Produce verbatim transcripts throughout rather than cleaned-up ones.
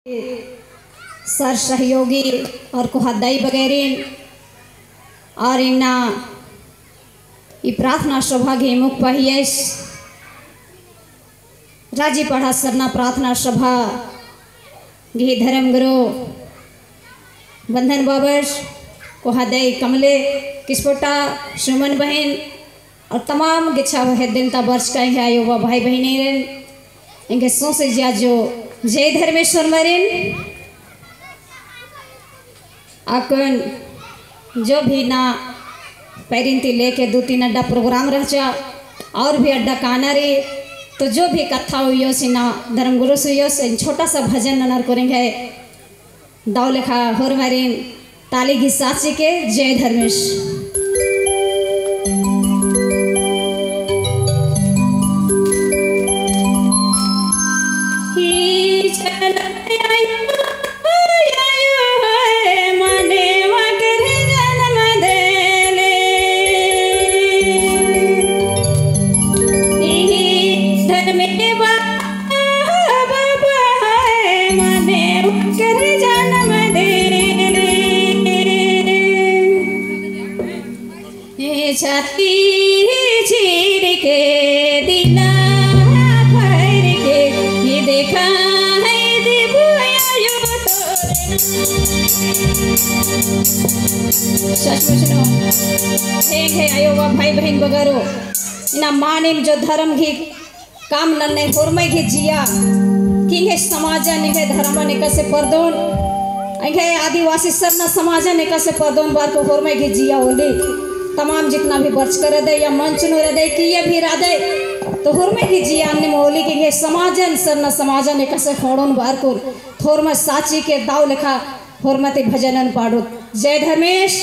सर सहयोगी और कोहा दई बगेरिन और इन्ना ई प्रार्थना सभा गही मुख पहियस राजी पड़हा सरना प्रार्थना सभा गही धर्म गुरु बंधन बाबस, कोहा दई कमले किस्पोटा, सुमन बहिन और तमाम गेच्छा हेद्देन ता बरचका एंग्है आयो बा भाई बहिनेरिन, एंग्है सौंसे जिया जो जय धर्मेश्वर मरिन। अक्कुन जो भी ना पैरिन ती लेके दू तीन अड्डा program रहचा और भी अड्डा काना रई, तो जो भी कत्था उइयोस इन्ना धर्म गुरुस उइयोस, एन छोटा सा भजन ननर कोरेंगे। दव लेखा होरमारिन ताली गही साची के जय धर्मेस। सचमुच नू, एंग्है आयो बा भाई बहिन बगरो, इन्ना मानिम जो धर्म गही काम नन्ने होरमय गही जिया, कि एंग्है समाजन, एंग्है धर्मन एकासे परदोन, एंग्है आदिवासी सरना समाजन एकासे परदोन बअर को होरमय गही जिया ओली। तमाम जितना भी बरचकर रअदय या मंच नू रअदय, किइय्या भी रअदय, तो होरमय गही जिया अन्नेम ओली कि एंग्है समाजन, सरना समाजन एकासे ख़ोंड़ोन बअर को होरमय साची के दव लेखा होरमय ती भजनन पाड़ोत। जय धर्मेस।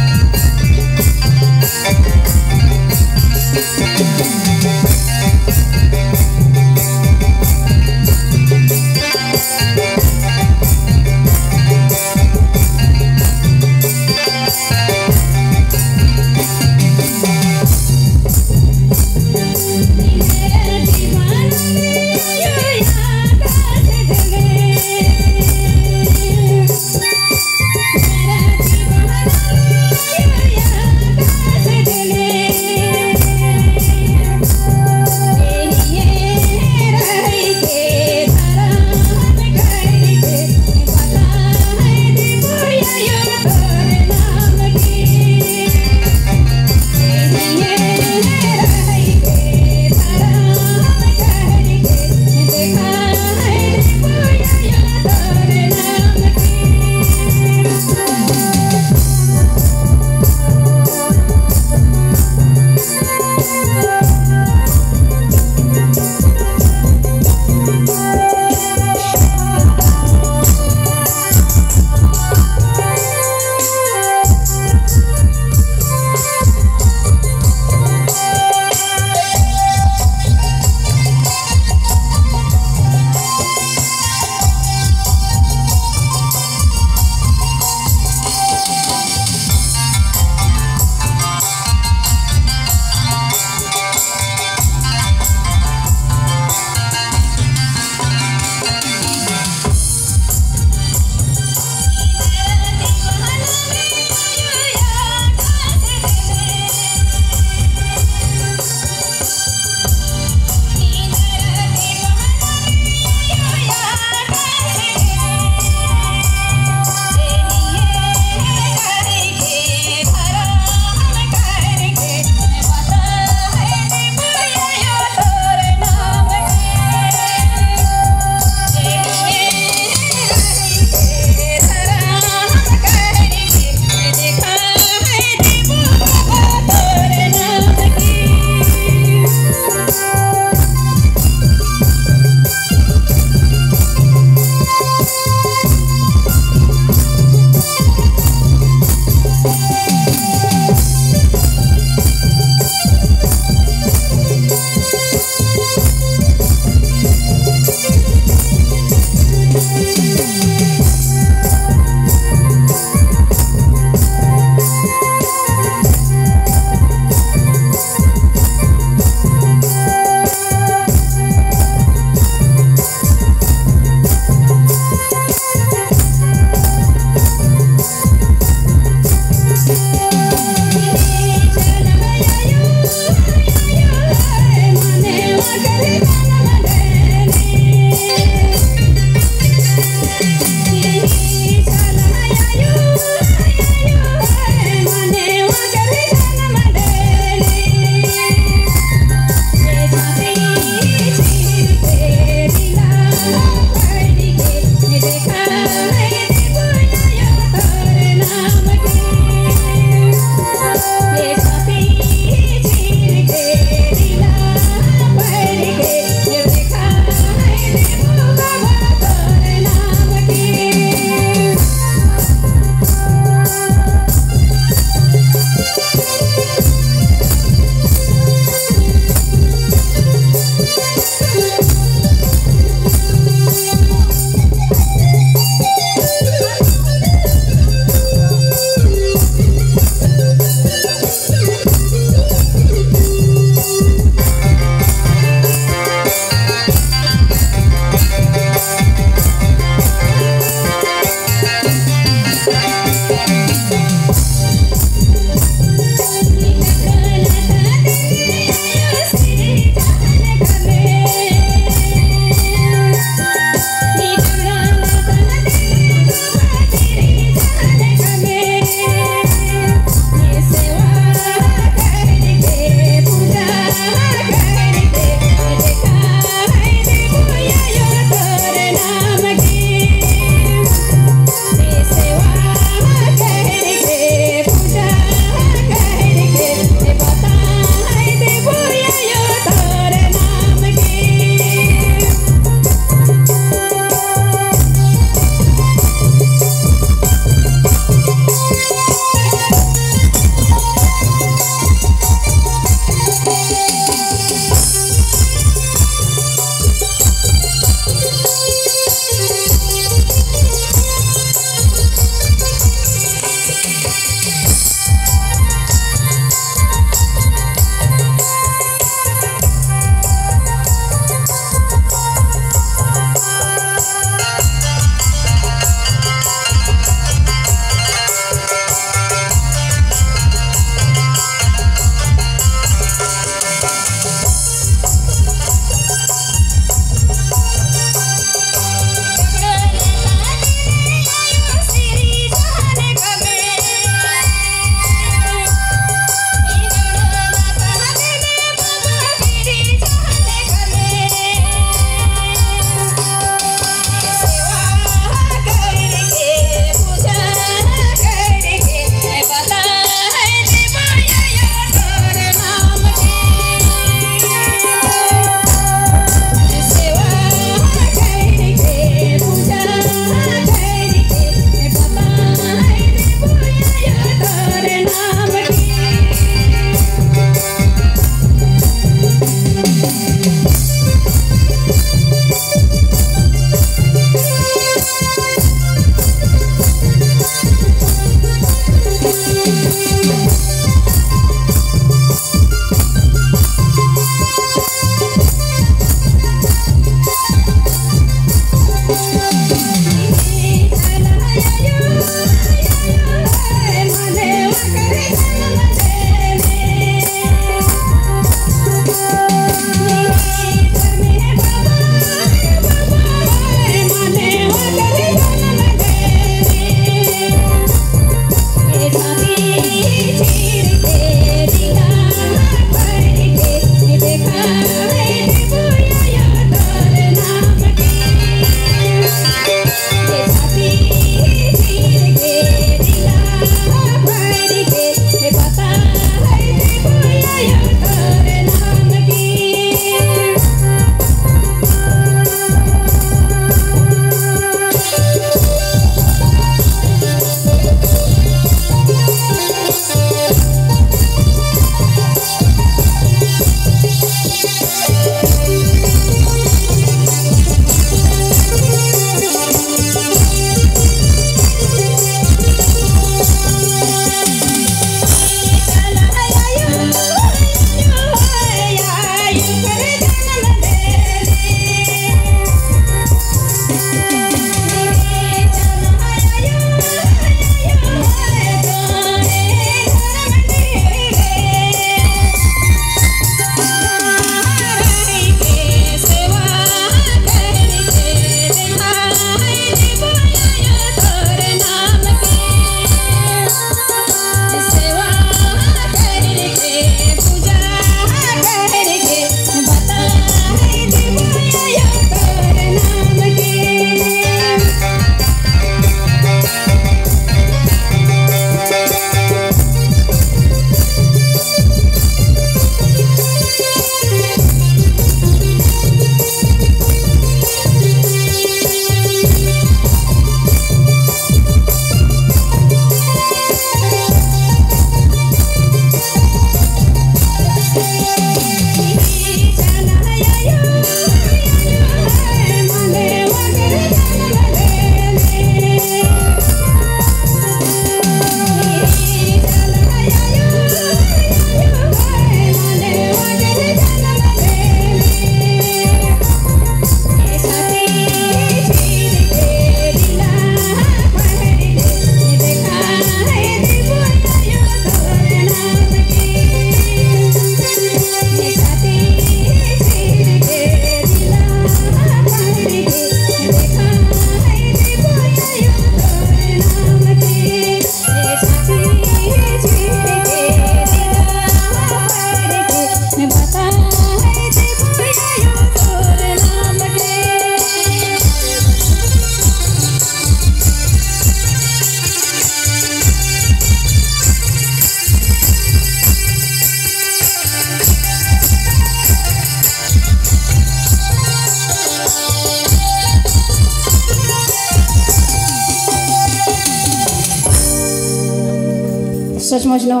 मोजनो,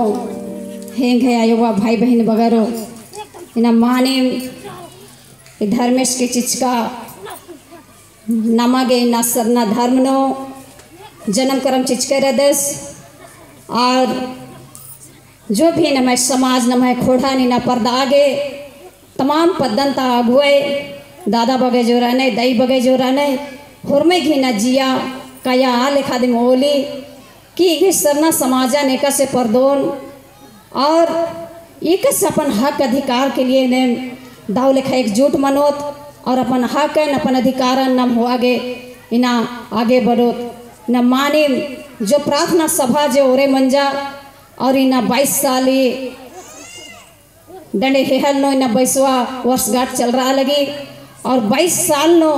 हेंगे आयो बा भाई बहिन बगरो, इन्ना मानिम, ई धर्मेस के चिचका, नमा गे इन्ना सरना धर्म नू जनम करम चिचके रअदस। और जो भी नम्है समाज, नम्है ख़ोंड़हा नू इन्ना परदा गे तमाम पद्दन ता अगुवय, दादा बग्गे जो रअनय, दई बग्गे जो रअनय, होरमय गे इन्ना जिया काया आ लेखा दिम ओली कि एंग्है सरना समाजन एकासे परदोन और एकासे अपन हक अधिकार के लिए ने दव लेखा एकजुट मनोत और अपन हकन, अपन अधिकारन नाम होआ गे इन्ना आगे बढ़ोत। इन्ना मानिम जो प्रार्थना सभा जो ओरे मंजा और इन्ना बाईस साल ही डंडे हेहल नू इन्ना बाईसवाँ वर्षगांठ चल रआ लगी। और बाईस साल नू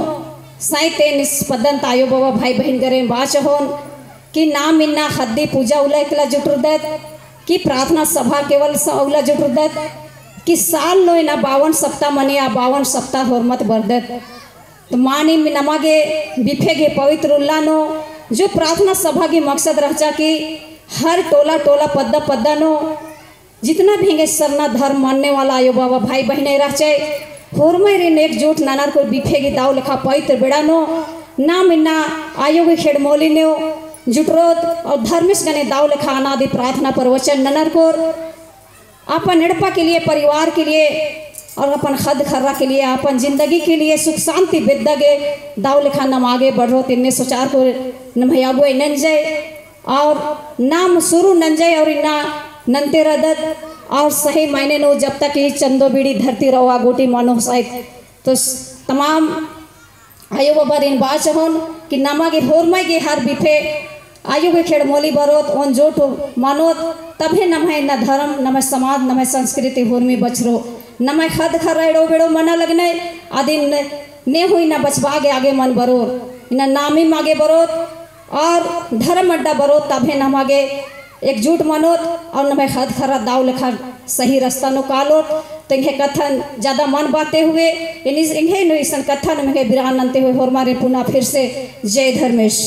सैंते निस पद्दन ता आयो बाबा भाई बहिन गरे बाचहोन कि नाम इन्ना ख़द्दी पूजा उल्ला एकला जुटुरदत कि प्रार्थना सभा केवल स-, उल्ला जुटुरदत कि साल नू इन्ना बावन सप्ताह मनिया, बावन सप्ताह होरमत बरदत। तो मानिम नमा गे बिफे गे पवित्र उल्ला नू जो प्रार्थना सभा गे मकसद रहचा कि हर टोला टोला पद्दा पद्दा नू जितना भी एंग्है सरना धर्म मानने वाला आयो बाबा भाई बहिने रहचय, होरमय रिन एकजुट ननर को बिफे गे दव लेखा पवित्र बेड़ा नू नाम इन्ना आयो गे खेड़मोली नू जुटरोत और धर्मेस गने दव लेखा अनादि प्रार्थना प्रवचन ननर कोर अपन एड़पा के लिए, परिवार के लिए और अपन ख़द्द ख़र्रा के लिए, अपन जिंदगी के लिए सुख शांति बेद्दा गे दव लेखा नाम आगे बढ़रोत इन्ने सोचार को नम्है अगुवय नंजय। और नाम शुरू नंजय और इन्ना नन्ते रअदत। और सही मायने नू जब तक ई चंदो बीड़ी धरती रओआ गूटी मानो साइत। तो स-, तमाम आयो बाबारिन बाचहोन कि नमा गे होरमय गे हर बिफे आयो गे खेड़मोली बरोत, ओन जोट मानोत, तभे नम्है इन्ना धर्म, नम्है समाज, नम्है संस्कृति होरमी बछरो। नम्है ख़द्द ख़र्रा एड़ो बेड़ो मना लगनय, अदिन ने हूँ इन्ना बछबआ गे आगे मन बरोर। इन्ना नामिम आगे बरोत, और धर्म अड्डा बरोत तभे नमा गे एकजुट मनोत और नम्है ख़द्द ख़र्रा दव लेखा सही रस्ता नू कालोत। तो एंग्है कत्थन ज्यादा मन बाते हुए, इन्नी एंग्है नू इसन कत्थन एंग्है बिरान नन्ते हुए होरमारिन पुना फिर से जय धर्मेस।